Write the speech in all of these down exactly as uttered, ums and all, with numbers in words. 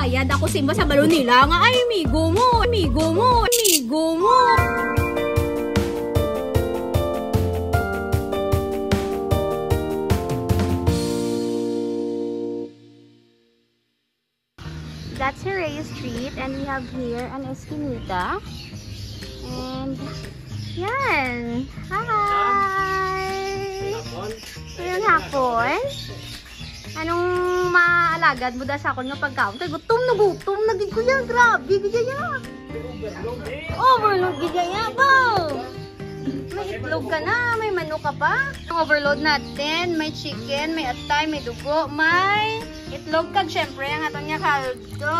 Yada ko simba sa balon nila nga, "Ay, amigo mo, amigo mo, amigo mo." That's Reyes Street, and we have here an Eskinita. And, yan. Hi! Ngayong hapon, anong maalagad mo da sa akon nga pagkaon? Kay gutom na gutom na gid ko yan. Grabe gid yan. Overload gid yan, ba? May itlog ka na, may manok ka pa. Ang overload natin, may chicken, may atay, may dugo, may itlog, kag syempre ang aton nga kaldo.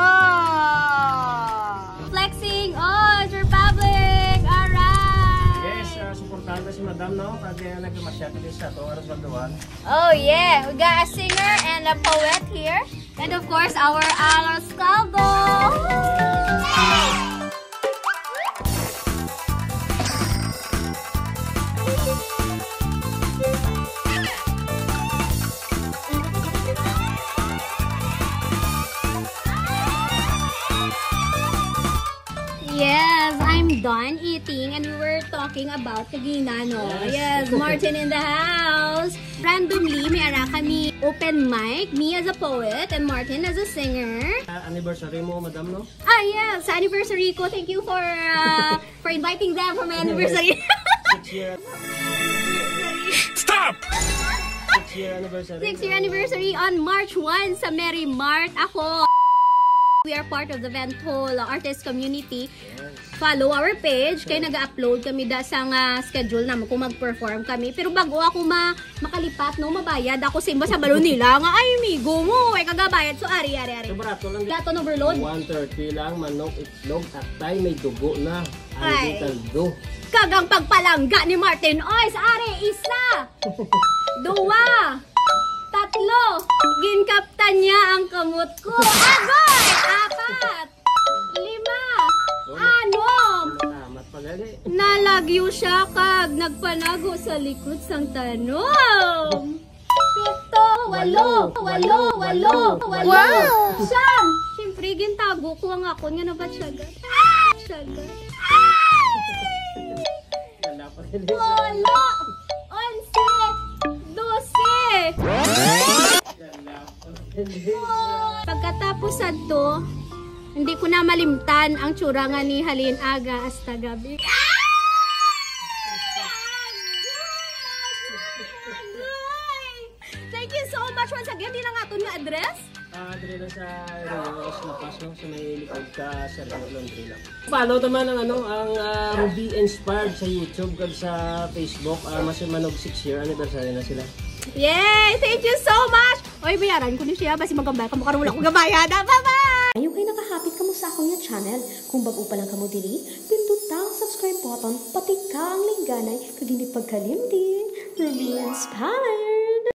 Flexing Oils Republic! Alright! Yes, ah, suportahan ta si Madam, no? Kag, ah, nagkamasyal dito sa ato, Aros Balduan. Oh, yeah. We got a singer and a poet here. And of course, our Aros Caldo. Yes, I'm done eating and we were talking about kagina, no? Yes. Yes, Martin in the house. Randomly, may ara kami open mic, me as a poet and Martin as a singer. Ah, anniversary mo, madam, no? Ah, yes, sa anniversary ko. Thank you for, uh, for inviting them for my anniversary. Six year. Stop! Six year anniversary. Six year anniversary on March one sa Merry Mart. Ako, we are part of the Ventol artist community. Follow our page kay naga-upload kami da sa nga schedule namin kung mag-perform kami. Pero bago ako ma makalipat, no, mabayad ako sa imba sa balon nila nga, "Ay, amigo mo, ay kagabayad." So, ari, ari, ari. So, barato lang. Dato overload. One thirty lang, manok, itlog, atay, may dugo na. Ang Ay. Kaldo. Kag ang pagpalangga ni Martin Oils, ari, isa, duwa, tatlo. Ginkaptan niya ang kamot ko. Agoy! Apat! Lima! Wala. Anom! Tama pa gani. Nalagyo siya kag nagpanago sa likod sang tanom. Pito, walo, walo, walo, walo. Wow! Siyam! Siyempre, gintago ko ang akon nga nabatyagan. Batyagan. Wala pa gani. Walo! Onse! Dose! Pagkatapos adto, hindi ko na malimtan ang tsura nga ni halin aga hasta gabi. Thank you so much once again. Di lang aton nga address. Ah, diri lang sa Reyes, La Paz, no? Sa may likod ka, Sergio Laundry lang. Follow naman ang, ano, ang, ah, Ruby Inspired sa YouTube kag sa Facebook. Ah, mas manog six year anniversary na sila. Yay! Thank you so much! Oy, bayaran ko ni siya. Basi magambal kamo karon wala ko gabayad. Ah, bye-bye! Ayaw kay nakahapit kamo sa akon nga channel. Kung bag-o pa lang kamo diri, pindot ang subscribe button, patika ang lingganay, kag hindi pagkalimti, Ruby Inspired!